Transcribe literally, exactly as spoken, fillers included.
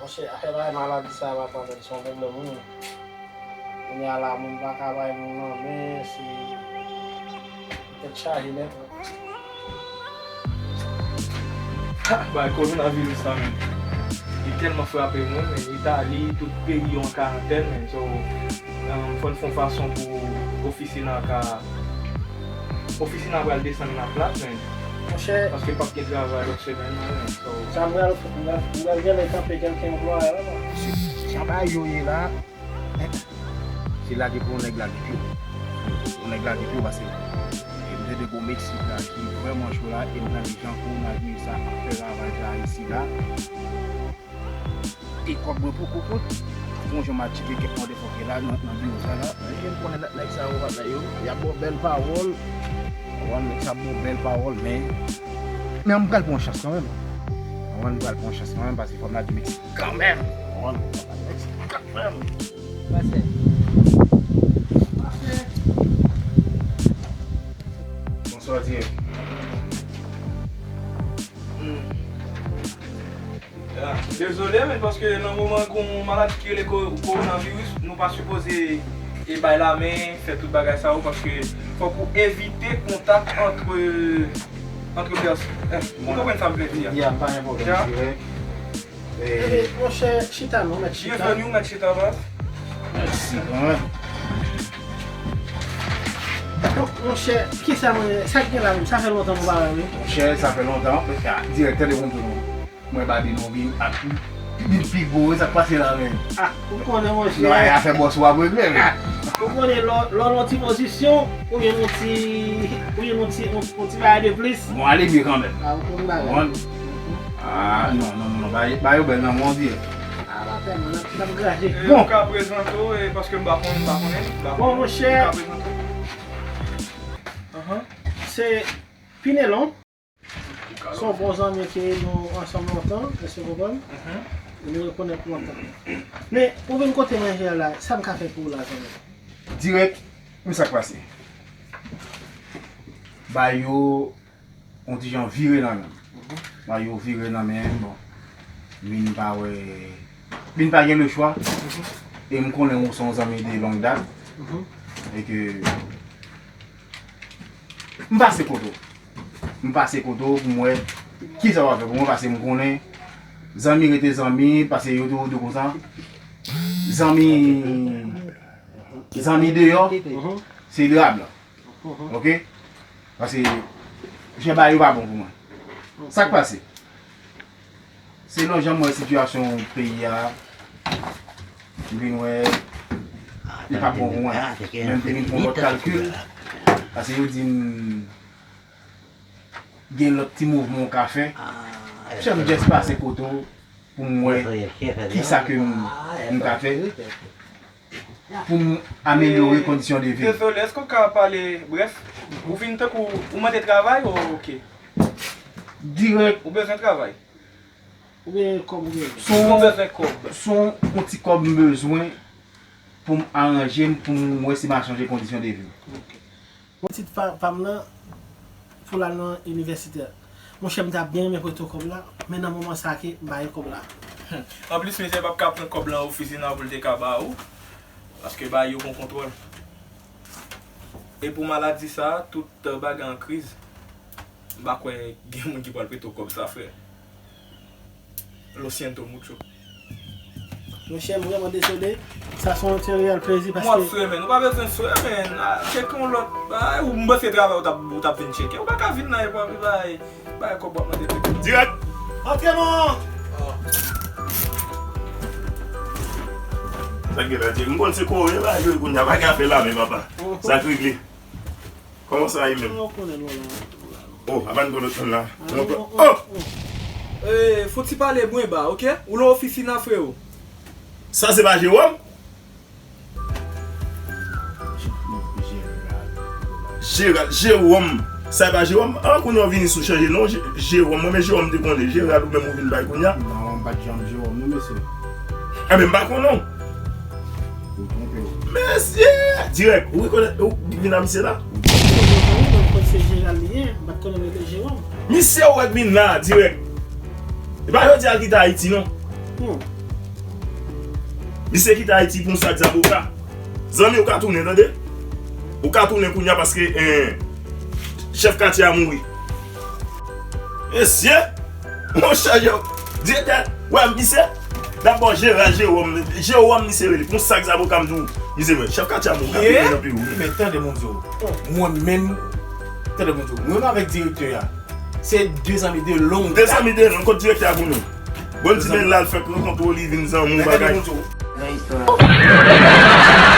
Monchè, afè bay maladi sa a, papa, se yon pwoblèm, wi. Kounye a la, moun pa ka bay moun nan men, se tèt chaje nèt. Ha, bay kowonaviris la menm. Li tèlman frape moun, men Itali, tout peyi yo an karantèn, men. So, um, fò n fè yon fason pou ofisin nan ka, ofisin nan pral desann nan plat, men. Monchè. Paske p ap gen travay lòt semèn nan, men. So, sa m pral, m pral, m pral genlè kanpe kèlke anplwaye la, non. Jan bagay yo ye la, se lage pou yon nèg lage pye w. Yon nèg lage pye w, paske m tande gwo Meksik la ki vrèman cho la, e m tande jan kowonaviris la ap fè ravaj la isi la. E kòb mwen poko kont. Bon, jan m al tcheke kèk mòde fòkè la nan, nan biwo sa la. E m konnen nèg sa yo, yo, y ap ba w bèl pawòl. Konprann, nèg sa ap ba w bèl pawòl, men, men m pral pran yon chans kanmenm. Konprann, m pral pran yon chans kanmenm, paske fò m lage Meksik kanmenm. Konprann, fò m lage Meksik kanmenm. Pase. Bonswa, dirèk. Hmm. Ah, dezole, men, paske nan moman gon maladi ki rele ko-, kowonaviris, nou pa sipoze e bay lamen, fè tout bagay sa yo, paske fòk ou evite kontak antre, antre pèsòn. Eh, ou konprann sa m vle di a? Ya, pa gen pwoblèm, dirèk. Ebe, monchè, chita non, mèt chita. Byenveni, mèt chita, baz. Mèsi kanmenm. Bon, monchè, kisa mwen, sa k gen la menm? Sa fè lontan nou pa wè, wi. Monchè, sa fè lontan, paske, ah, dirèk, tande konprann. Mwen ba di nou vin ap vin pi gwo, wi, sa k pase la menm. Ah, ou konnen, monchè. Non, afè bòs ou ap regle, men. Ah, ou konnen lè, lè w nan ti pozisyon, ou gen yon ti, ou gen yon ti, yon, yon ti bagay de plis. Bon, ale byen kanmenm. Ah, ou konn bagay. Bon. Ah, non, non, non, non, ba, ba yo bèl nan mwen, on dirait. Ah, la tèlman, n ap, n ap graje. E, bon. Ou ka prezante w, e, paske m pa konn, m pa konnen, m pa konnen. Bon, monchè. Ou ka prezante w. Ahan. Se Pinelon. Se yon bon zanmi ke nou ansanm lontan, èske w konprann? Mhm. E nou rekonèt lontan. Men, ou vin kote mwen jodi a la, sa m ka fè pou ou la, zanmi? Dirèk, men sa k pase. Ba yo yon ti jan vire nan men m. Mhm. Ba yo vire nan men m, bon. Vin pa wè, vin pa gen lechwa. Mhm. E m konnen ou se yon zanmi de long dat. Mhm. E ke m pase kote w. M pase kote w pou m wè kisa w ap fè pou mwen, paske m konnen zanmi rete zanmi, paske yo toujou di konsa. Zanmi, zanmi deyò, se drab la. Oke? Paske jan bagay yo pa bon pou mwen. Sa k pase? Selon jan m wè sitiyasyon peyi a, m vin wè li pa bon pou mwen. Men m te vin fè yon lòt kalkil, paske yo di m gen lòt ti mouvman w ka fè. Chè m just pase kote w pou m wè kisa ke m, m ka fè pou m amelyore kondisyon de vi m. Dezole, èske w ka pale brèf? Ou vin tankou ou mande travay, o, oke. Dirèk. Ou bezwen travay? Ou gen kòb ou gen? Ou bezwen kòb? Se yon ti kòb m bezwen pou m aranje m, pou m wè si m a chanje kondisyon de vi m. Oke. Bon, pitit pa, pa m nan, pou l al nan inivèsite. Monchè, m ta byen renmen prete w kòb la, men nan moman sa ke m pa gen kòb la. Anplis, misye p ap ka pran kòb lan ofisin nan pou l te ka ba ou, paske bagay yo gon kontwòl. E pou maladi sa, tout bagay an kriz. M pa kwè gen moun ki pral prete w kòb sa, frè. Lo siento mucho. Monchè, m vrèman dezole. Sa se yon ti reyèl plezi paske. M w ap swe, men. Ou pa bezwen swe, men. A, tcheke yon lòt bagay. Ou, m panse travay ou t ap, ou t ap vin tcheke. Ou pa ka vin la epi w ap bay, bay kòb w ap mande. Dirèk. Antre non. Sa k gen la, Dye? M konn se kore bagay yo kounye a, pa gen afè la, men papa. Sa k regle. Kòman sa ye menm? Ou konnen nou la, nou la, nou la. Oh, apa n pran lòt moun la? Oh! Eh, fouti pale mwen ba, oke? Ou lan ofisin la, freo. Sa se pa Jewòm? Jeral, Jewòm. Sa e pa Jewòm? Ah, kounye a w vini sou chanje non, Je-, Jewòm. Mwen men Jewòm te konnen. Jeral ou menm ou vin bay kounye a? Non, m pa t janm Jewòm non, mesye. Enben, m pa konnen w. Ou twonpe w. Mesye! Dirèk, ou rekonèt, ou vin a misye la? Ou twonpe w. Mwen konnen se Jeral li ye, m pa t konnen l rele Jewòm. Misye ou wè k vin la, dirèk. E pa jodi a l kite Ayiti, non. Hmm. Misye kite Ayiti pou yon sak zaboka. Zanmi, ou ka tounen, tande? Ou ka tounen kounye a paske, eh, chèf katye a mouri. Mesye! Monchè, yo! Direktè, wè, misye, dabò, Jera, Jewòm, Jewòm, misye rele. Pou yon sak zaboka, m di w, misye, wè, chèf katye a mouri, ka tounen nan peyi w. Men tande, m di w, mwen menm, tande, m di w, mwen menm avèk direktè a, se de zanmi de long dat. De zanmi de long, kot direktè a konnen? Bon, di men la, l fèk rankontre w, li vin zanmi w, bagay. Nan istwa.